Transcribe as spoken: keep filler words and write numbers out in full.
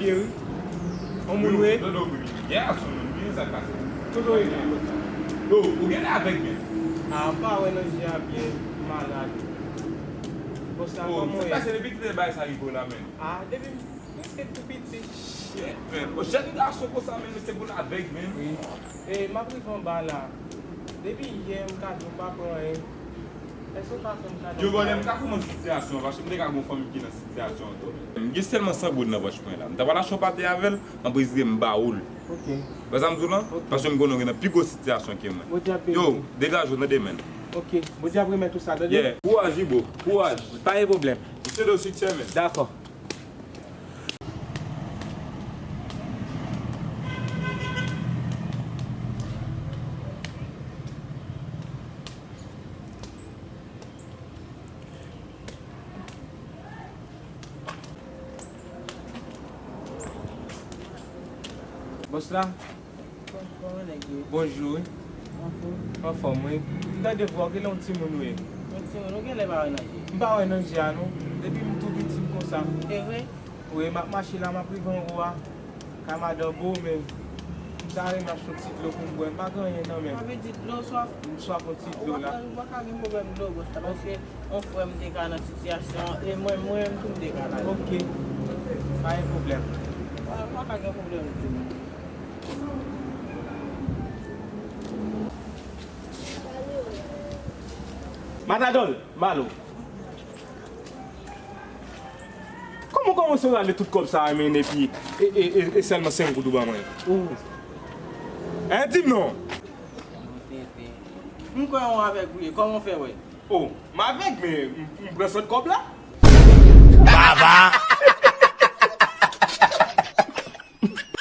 Cheri, on moun we. Dodo, wi. Yè a sou moun, byen sa k pase. Kote w ye la? Yo, ou genlè avèg, men. A, m pa wè nan je a byen, m malad. Bòs la, kòman w ye? Sa k pase depi kilè bagay sa rive w la, men? A, depi m prèske tou piti. Shit, men. O, jèn gason konsa, men, se pou l avèg, men. Wi. E, m ap rive anba la. Depi yè, m ka di w pa pran anyen. Èske w ka fè m kado? Yo, bòlè, m ka kòmanse sitiyasyon an, paske m te ka gon fanmi ki nan sitiyasyon an tou. M gen sèlman san goud nan pòch mwen la. M ta pral achte yon pate avè l, m ap ezite m ba ou l. Ok. Wè sa m di w lan? Ok. Paske m konnen w gen nan pi gwo sitiyasyon ke mwen. Bondye ap beni w. Yo, degaje w, tande, men. Ok. Bondye ap remèt ou sa, tande? Yeah. Kouraj, Ibo. Kouraj. Pa gen pwoblèm. M swete w siksè, men. Dakò. Bòs la? Kòman nèg yo? Bonjou. Anfòm? Anfòm, wi. M tande vwa w, genlè yon timoun ou ye. Yon timoun, ou genlè pa wè nan je. M pa wè nan je a, non. Depi m tou piti, m konsa. E vre? Wi, m ap mache la, m ap rive anwo a. Kay madanm bo, men m ta renmen achte yon ti dlo pou m bwè. M pa gen anyen nan men m. Sa vle di dlo w swaf? M swaf yon ti dlo la. Ou pa ka, ou pa ka gen pwoblèm dlo, bòs la, paske yon frè m te ka nan sitiyasyon an, e mwen, mwen menm tou m te ka la. Ok. Pa gen pwoblèm. Pa, pa ka gen pwoblèm ditou. Matadòl, Malo. Kòman w kòmanse rale tout kòb sa a, men, epi e, e, e, e sèlman senk goud ou ban mwen? Ou. Hein, di m non. M kwè yon avèg ou ye, kòman w fè wè? Oh, m avèg, men m, m pran sòt kòb la. Baba!